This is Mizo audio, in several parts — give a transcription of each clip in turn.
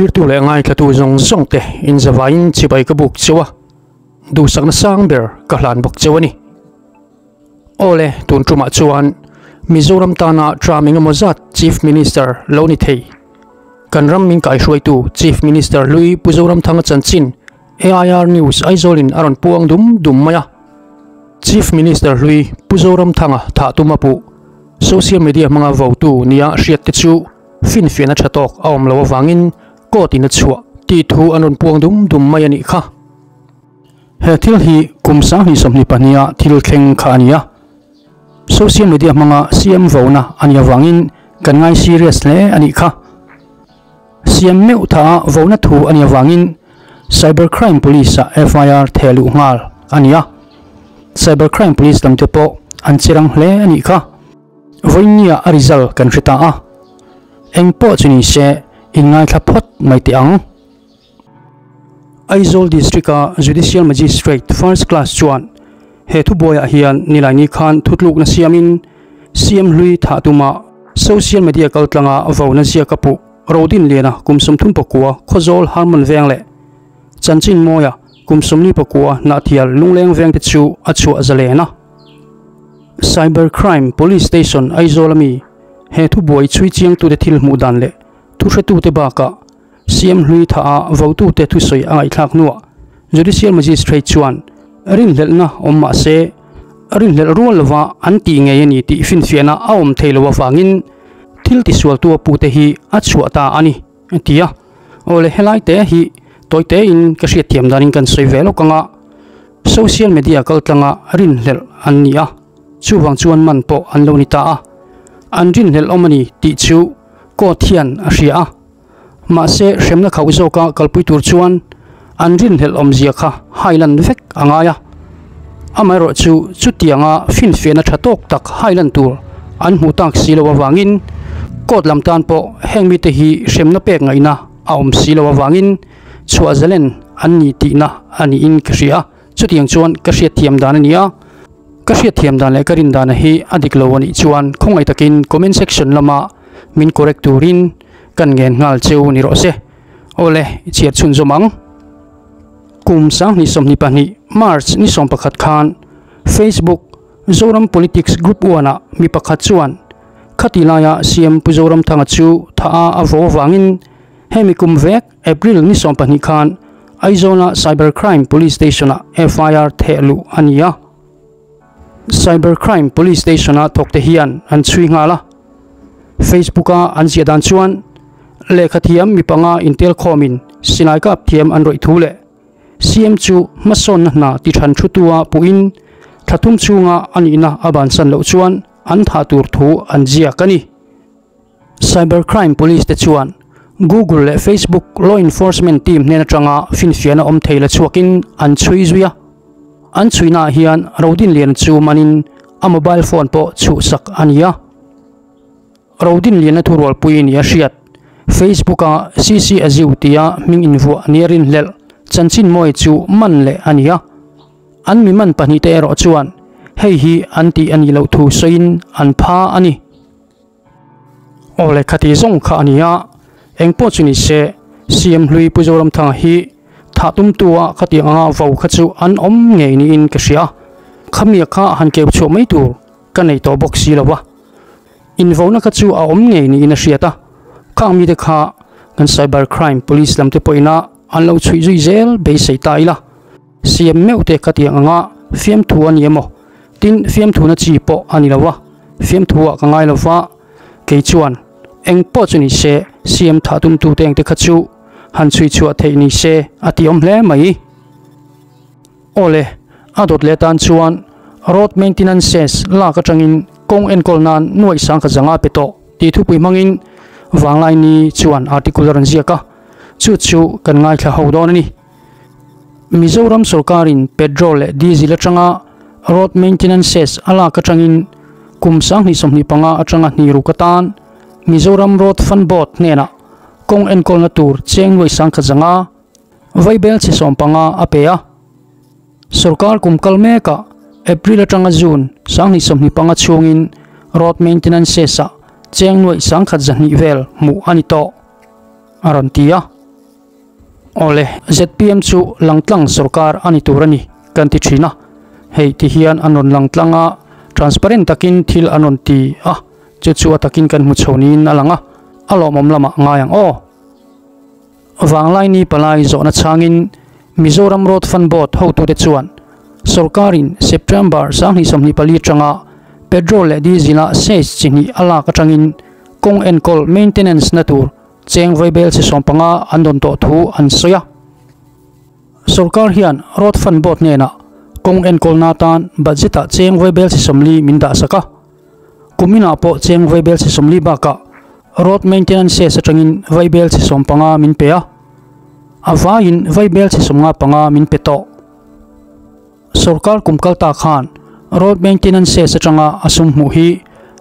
Thirtu leh ngaithlatu zawng zawng te inzavaiin chibai ka buk cheu a, duhsakna sang ber ka hlan bawk cheu a ni. Awle, tun tumah chuan Mizoram tana term engemaw zat Chief Minister lo ni thei. Kan ram min kaihruaitu Chief Minister hlui Pu Zoramthanga chanchin AIR News Aizawlin a rawn puang dum dum mai a. Chief Minister hlui Pu Zoramthanga thah tum a puh. Social media hmanga votu nia hriat te chu finfiahna tha tawk a awm lo avangin court in a chhuah tih thu an rawn puang dum dum mai a nih kha. He thil hi kum 2022 a thil thleng kha a ni a. Social media hmanga CM vona a nih avangin kan ngai serious hle a nih kha. CM meuh tha a vona thu a nih avangin Cyber Crime Police ah FIR theh luh nghal a ni a. Cyber Crime Police lam te pawh an che rang hle a nih kha. Vawiinnia a result kan hre ta a. Eng pawh chu ni se inngaithla phawt mai teh ang. Aizawl District-a Judicial Magistrate First Class chuan he thubuaiah hian Nilaini khan thutlukna siamin CM hlui thah tuma social media kaltlanga vona ziak a puh Rodinliana kum 39 Khawzawl Harmon Veng leh Chanchin Mawia kum 49 Hnahthial Lungleng Veng te chu a chhuah zalen a. Cyber Crime Police Station Aizawl ami he thubuai chhui chiangtute thil hmuh dan leh thuhretute bakah CM hlui tha a votute thusawi a ngaihthlak hnuah Judicial Magistrate chuan rinhlelhna awm mah se rinhlelh rual lova an tih ngei a ni tih finfiahna a awm thei lo avangin thil tisualtu a pute hi a chhuah ta a ni a ti a. Awle helai te hi tawi tein ka hriatthiam danin kan sawi ve lawk ang a, social media kaltlanga rinhlelh an ni a, chuvang chuan man pawh an lo ni ta a, an rinhlelh awm a ni tih chu court hian a hria a. Mahse, hremna khauh zawka kalpui tur chuan an rinhlelh awmzia kha hailan vek a ngai a. Amaherawhchu, chutianga finfiahna tha tawk tak hailan tur an hmuh tak si lo avangin court lam tan pawh heng mite hi hremna pek ngaihna a awm si lo avangin chhuah zalen an ni tihna a niin ka hria a. Chutiang chuan ka hriatthiam dan a ni a, ka hriatthiam dan leh ka rin dana hi a dik lo a nih chuan khawngaih takin comment section lama min correct turin kan ngen nghal cheu ni rawh se. Awle, i chhiar chhunzawm ang. Kum 2022 March ni 11 khan Facebook Zoram Politics Group 1 ah mi pakhat chuan khati laia CM Pu Zoramthanga chu thah a a vo avangin hemi kum vek April ni 12 khan Aizawla Cyber Crime Police Station-ah FIR theh luh a ni a. Cyber Crime Police Station-a thawkte hian an chhui nghal a. Facebook-a an ziah dan chuan lehkha thiam mi panga intel khawmin silai kap thiam an rawih thu leh CM chu hmasawnna hna ti than thutua puhin thla thum chhunga a nihna a bansan loh chuan an thah tur thu an ziak a ni. Cyber Crime Police te chuan Google leh Facebook Law Enforcement Team hnen atanga finfiahna awm thei la chhuakin an chhui zui a. An chhuinaah hian Rodinliana chu manin a mobile phone pawh chhuhsak a ni a. Rodinliana thurualpui nia hriat Facebook-a CC Aziu tia hming invuah nia rinhlelh chanchin mawi chu man leh a ni a. An mi man pahnihte erawh chuan hei hi an tih a nih loh thu sawiin an pha a ni. Aw le khati zawng kha a ni a, eng pawh chu ni se CM hlui Pu Zoramthanga hi thah tumtu a khatiang anga vo kha chu an awm ngei niin ka hria a, khamia kha han keu chhuah mai tur ka nei tawh bawk si lo a, invona kha chu a awm ngei niin a hriat a, khang mite kha kan cyber crime police lam te pawhin a an lo chhuih zui zel beisei ta ila, CM meuh te khatiang anga fiamthu a ni emaw tin fiamthuna chi pawh a ni lo a. Fiamthu ah ka ngai lo va, kei chuan eng pawh chu ni se CM thah tumtu te engte kha chu han chhui chhuah theih ni se a ti awm hle mai. Awle, a dawt leh tan chuan Road Maintenance Cess lak atangin kawng enkawl nan nuaih sangkhat zanga pe tawh tih thupui hmangin Vanglaini chuan article a rawn ziak a, chu chu kan ngaithla ho dawn a ni. Mizoram sorkarin petrol leh diesel atanga road maintenance cess a lak atangin kum 2025 atanga hnih ruk atan Mizoram Road Fund Board hnenah kawng enkawlna tur cheng nuai 1005 vaibel chhe 15 a pe a. Sorkar kum kal mekah April atanga June 2025 chhungin road maintenance cess ah cheng nuai 102 vel hmuh a ni tawh, a rawn ti a. Awle, zpm chu langtlang sorkar a ni tur a ni kan ti thin a, hei ti hian an rawn langtlang a, transparent takin thil an rawn ti a, chu chu a takin kan hmu chho niin a lang a, a lawmawm lamah ngai ang aw. Vanglaini palai zawhna chhangin Mizoram Road Fund Board hotute chuan sorkarin September 2024 atanga petrol leh diesel-a cess chi hnih a lak atangin kawng enkawl maintenance na tur cheng vaibel chi 15 an dawn tawh thu an sawi a. Sorkar hian Road Fund Board hnenah kawng enkawlna atan budget-ah cheng vaibel chi 40 min dahsak a. Kuminah pawh cheng vaibel chi 40 bakah road maintenance cess atangin vaibel chi 15 min pe a, a vaiin vaibel chi 55 min pe tawh. Sorkar kum kal ta khan road maintenance cess atanga a sum hmuh hi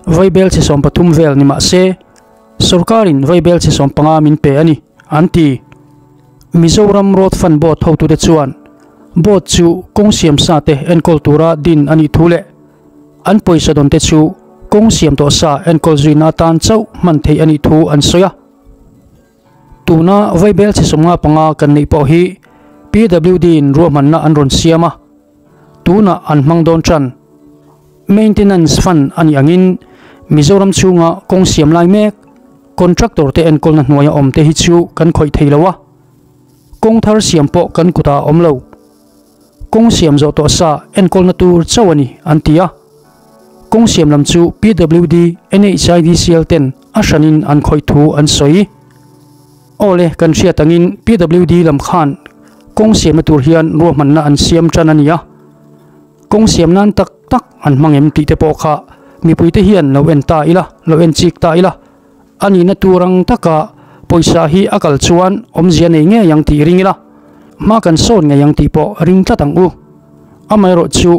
vaibel chi 13 vel ni mah se, sorkarin vaibel chi 15 min pe a ni, an ti. Mizoram Road Fund Board hotute chuan board chu kawng siam sa te enkawl tura din a nih thu leh an pawisa dawn te chu kawng siam tawh sa enkawl zuina atan chauh hman theih a nih thu an sawi a. Tuna vaibel chi 55 kan neih pawh hi PWD in ruahmanna an rawn siam a, tunah an hmang dawn tan. Maintenance Fund a nih angin Mizoram chhunga kawng siam lai mek contractor te enkawlna hnuaia awm te hi chu kan khawih thei lo a, kawng thar siam pawh kan kutah a awm lo. Kawng siam zawh tawh sa enkawlna tur chauh a ni, an ti a. Kawng siam lam chu PWD, NHIDCL ten a hranin an khawih thu an sawi. Awle, kan hriat angin PWD lam khan kawng siamna tur hian ruahmanna an siam tan a ni a. Kawng siam nan tak tak an hmang em tih te pawh kha mipuite hian lo en ta ila, lo en chik ta ila. A nihna tur ang taka pawisa hi a kal chuan awmzia nei ngei ang tih ring ila, hma kan sawn ngei ang tih pawh ring tlat ang u. Amaherawh chu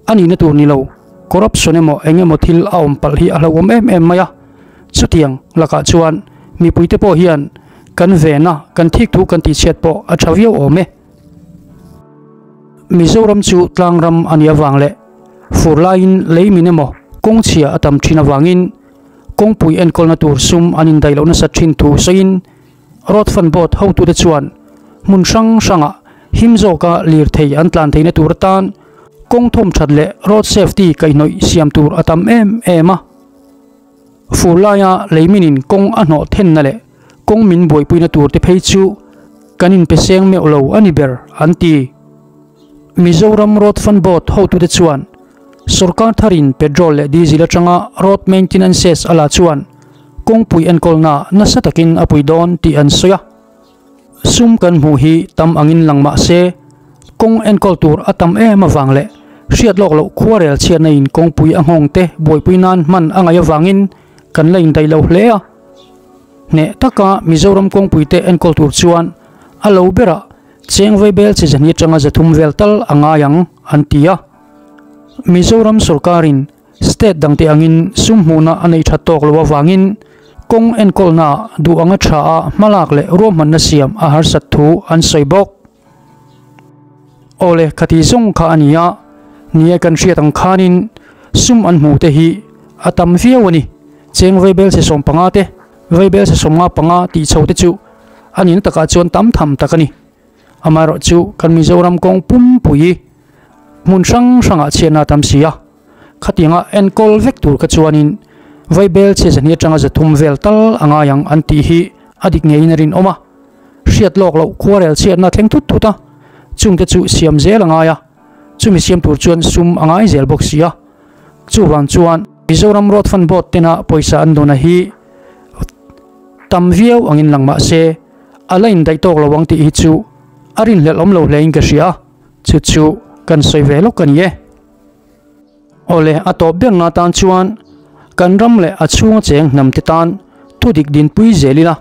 a nihna tur ni lo, corruption emaw eng emaw thil a awm palh hi a hlauhawm em em mai a. Chutiang lakah chuan mipuite pawh hian kan ven a, kan thik thu kan tihchhiat pawh a tha viau awm e. Mizoram chu tlangram a nih avang leh fur laiin lei min emaw kawng chhia a tam thin avangin kawngpui enkawlna tur sum an indaih loh nasat thin thu sawiin Road Fund Board hotute chuan hmun hrang hrangah him zawka lirthei an tlan theihna tur atan kawng thawm that leh road safety kaihhnawih siam tur a tam em em a. Fur laia leiminin kawng a hnawh thenna leh kawng min buaipuina tur te phei chu kan inpe seng meuh lo a ni ber, an ti. Mizoram Road Fund Board hotute chuan sorkar tharin petrol leh diesel atanga road maintenance cess a la chuan kawngpui enkawlna nasa takin a pui dawn tih an sawi a. Sum kan hmuh hi tam angin lang mah se, kawng enkawl tur a tam em avang leh hriat lawk loh khuarel chhiatna in kawngpui a nghawng te buaipui nan hman a ngaih avangin kan la indaih lo hle a. Hneh taka Mizoram kawngpui te enkawl tur chuan a lo berah cheng vaibel chi zahnih atanga 300 vel tal a ngai ang, an ti a. Mizoram sorkarin State dangte angin sum hmuhna a neih that tawk loh avangin kawng enkawlnaah duh anga tha a hmalak leh ruahmanna siam a harsat thu an sawi bawk. Awle, khati zawng kha a ni a, nia kan hriat ang khanin sum an hmuh te hi a tam viau a ni. Cheng vaibel che 15 te, vaibel che 55 tih chho te chu a nihna takah chuan tam tham tak a ni. Amaherawhchu kan Mizoram kawng pumpui hmun hrang hrangah chhiatna a tam si a. Khatianga enkawl vek tur kha chuanin vaibel chhe zahnih atanga 300 vel tal a ngai ang an tih hi a dik ngeiin a rinawm a. Hriat lawk loh khuarel chhiatna thleng thut thut a, chungte chu siam zel a ngai a, chumi siam tur chuan sum a ngai zel bawk si a. Chuvang chuan Mizoram Road Fund Board tena pawisa an dawna hi tam viau angin lang mah se a la indaih tawk lo ang tih hi chu a rinhlelh awm lo hlein ka hria a, chu chu kan sawi ve lawk a ni e. Awle, a tawp ber na tan chuan kan ram leh a chhunga cheng hnam te tan thu dik dinpui zel ila,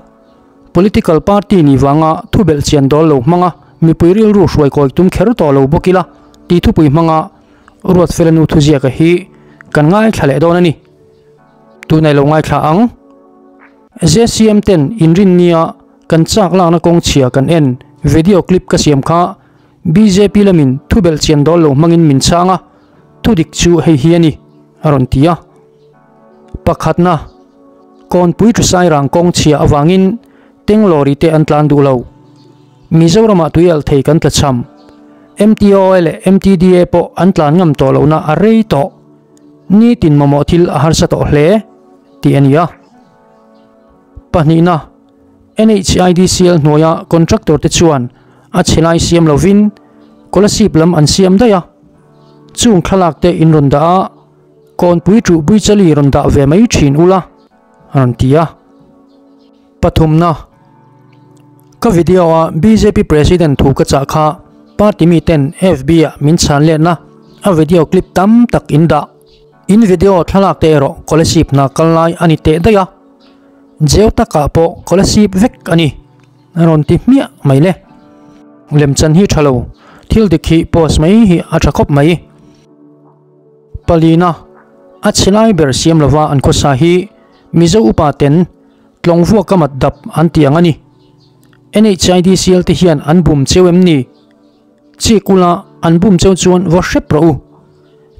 political party ni vanga thu belh chian dawl lo hmanga mipui rilru hruai kawi tum kher tawh lo bawk ila tih thupui hmanga Ruatfela nu thuziaka hi kan ngaithla leh dawn a ni. Tunah i lo ngaithla ang. JCM ten inrinnia kan chak lakna kawng chhia kan en video clip ka siam kha Bjp lamin thu belh chian dawl lo hmangin min chhang a, thu dik chu hei hi a ni, a rawn ti a. Pakhatna, Kawnpui Thusairang kawng chhia avangin Tenglawri te an tlan duh lo. Mizoramah tuialhthei kan tlachham. MTOA leh MTDA pawh an tlan ngam tawh lohna a rei tawh. Nitin mamawh thil a harsa tawh hle tih a ni a. Pahnihna, NHIDCL hnuaia contractor te chuan a chhe lai siam lovin Kolasib lam an siam daih a. Chung thlalak te in rawn dah a, Kawnpui tuh Buichali rawn dah ve mai thin ula a rawn ti a. Pathumna, Ka video a bjp President thu ka chah kha party mi ten FB ah min chhan letna a video clip tam tak in dah. In video thlalak te erawh Kolasib hna kal lai a ni teh daih a, Jeu takah pawh Kolasib vek a ni a rawn ti hmiah mai le. Lemchan hi tha lo, thil dik hi post mai hi a tha khawp mai. Palina, A chhe lai ber siam lova an khawsa hi Mizo upa ten tlawng vuak a mat dap an ti ang a ni. NHIDCL te hian an bum cheu em ni? Chik ula an bum cheu chuan va hrep rawh u.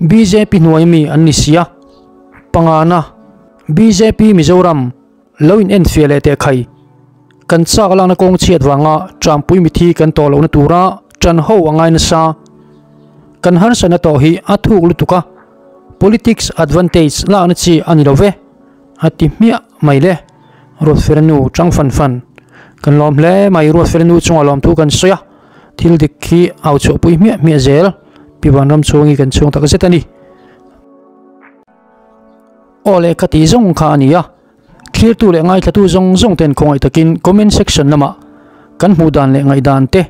Bjp hnuai mi an ni sia. Pangana, bjp Mizoram lo in enfiah leh teh khai. Kan chak lakna kawng chhiat vanga Trampui mithi kan tawh lohna tura tan ho a ngai nasa. Kan harsatna tawh hi a thuk lutuk a, politics advantage lakna chi a ni lo ve, a ti hmiah mai le. Ruatfelnu chang fan fan. Kan lawm hle mai Ruatfelnu chunga lawmthu kan sawi a, thil dik hi au chhuahpui hmiah hmiah zel. Pi Vanram chhung hi kan chhung tak zet a ni. Aw le ka tih zawng kha a ni a. Thlirtu leh ngaithlatu zawng zawng ten khawngaih takin comment section lamah kan hmuh dan leh ngaihdan te,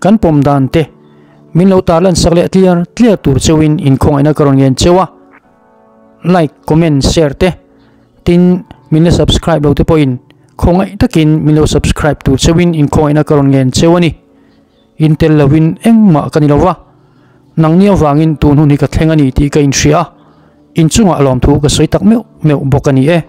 kan pawm dan te min lo tarlan sak leh tliar tliar tur cheuhin inkhawngaihna ka rawn ngen cheu a. Like, comment, share te tin min la subscribe lo te pawhin khawngaih takin min lo subscribe tur cheuhin inkhawngaihna ka rawn ngen cheu a ni. In tel lovin engmah ka ni lo va, nangni avangin tun hun hi ka thleng a ni tih ka inhria a, inchungah lawmthu ka sawi tak meuh meuh bawk a ni e.